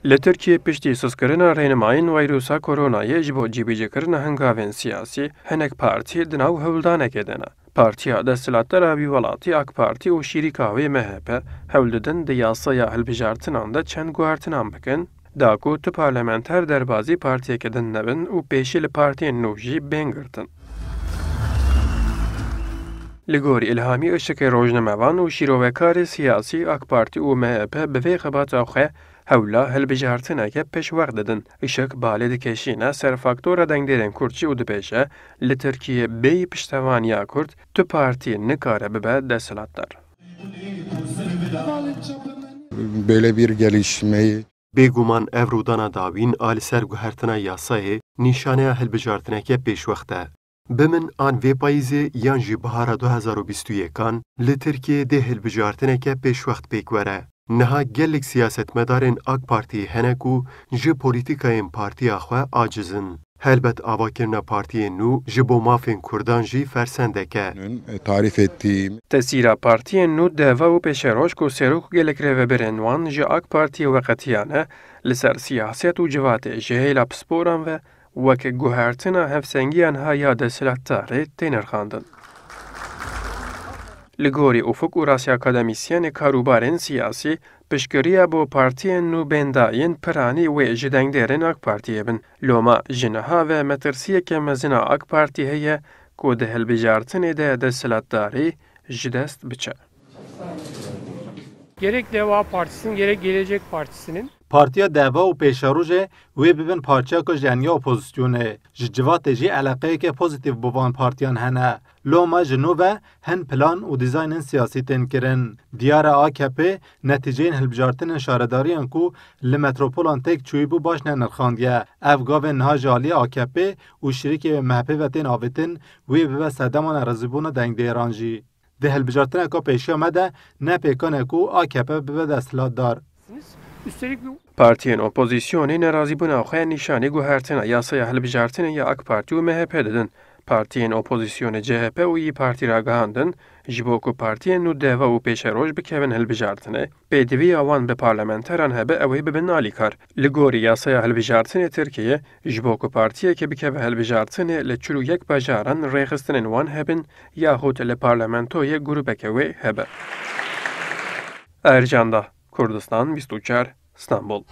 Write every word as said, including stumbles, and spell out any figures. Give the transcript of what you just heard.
Li Tirkiyê piştî sizkirina rênimayên vîrusa koronayê ji bo cîbicîkirina hingavên siyasî, hinek partî di nav hewldanekê de ne. Partiya desthilatdar a wî welatî AK Partî û şîrîka wê M H P hewl didin di yasaya hilbijartinan de çend guhertinan bikin, da ku tu parlamenter derbazî partiyeke din nebin û pêşî li partiyên nû jî bên girtin. Li gorî Îlhamî Işikê rojnamevan û şîrovekarê siyasî, AK Partî û M H P bi vê xebata xwe hewla hilbijartineke pêşwext didin. Işik balê dikêşîne ser faktora dengdêrên Kurdçî û dibêje, li Tirkiyê bêyî piştevaniya Kurd tu partî nikare bibe desthilatdar. Böyle bir gelişmeyi Bêguman ev rûdana dawîn a li ser guhertina yasayê nîşaneya hilbijartineke pêşwext e. Bi min an vê payîzê yan jî bihara du hezar û bîst û yekan li Tirkiyeyê dê hilbijartineke pêşwext pêk were. Niha gelek siyasetmedarên AK Partî hene ku ji polîtîkayên partiya xwe aciz in. Helbet avakirina partiyên nû ji bo mafên Kurdan jî fersendek e. Tarif ettiğim Tesîra partiyên nû, deva û pêşeroj ku serok û gelek rêvebirên wan ji AK Partiyê veqetiyane, li ser siyaset û civatê ji hêla pisporan ve wek guhertina hevsengiya niha ya desthilatdarê tê nirxandin. Li gorî Ufuk Urasya, akademîsyenê karûbarên siyasî, piştgiriya bo partiyên nû bêndayên piranî wê ji dengdêrên AK Partiyê bin. Loma ji niha ve metirsiyeke mezin a AK Partî heye ku di hilbijartinê de desthilatdarî ji dest biçe. Gerek Deva Partisi'nin, gerek Gelecek Partisi'nin Partiya Deva û Pêşerojê wê bibin parçeyeke ji eniya opozisyonê. Ji civatê jî eleqeyeke pozîtîf bi van partiyan hene. Loma ji nû ve hin plan û dîzaynên siyasî tên kirin. Diyar e A K P netîceyên hilbijartinên şaredariyan ku li metropolan têk çûyîbû baş nenirxandiye. Ev gavên niha ji aliyê A K P û şirîkê M H P ve tên avêtin, wê bibe sedema nerazîbûna dengdêran jî. Di hilbijartineka pêşiya me de ne pêkan e ku A K P bibe desthilatdar. Üstelik bu Partiyên opozisyonê nerazîbûna xwe nîşanî guhertina yasaya hilbijartinê ya AK Partî û M H P didin. Partiyên opozisyonê C H P û İYİ Partî ragihandin, ji bo ku partiyên nû Deva û Pêşeroj bikevin hilbijartinê, pêdiviya wan bi parlamenteran hebe ew ê bibin alîkar. Li gorî yasaya hilbijartinê Tirkiyeyê, ji bo ku partiyekê bikeve hilbijartinê, li çil û yek bajaran rêxistinên wan hebin, yaxût li parlamentoyê grûpeke wê hebe. Ercan Dah, Kurdistan bîst û çar, Stenbol.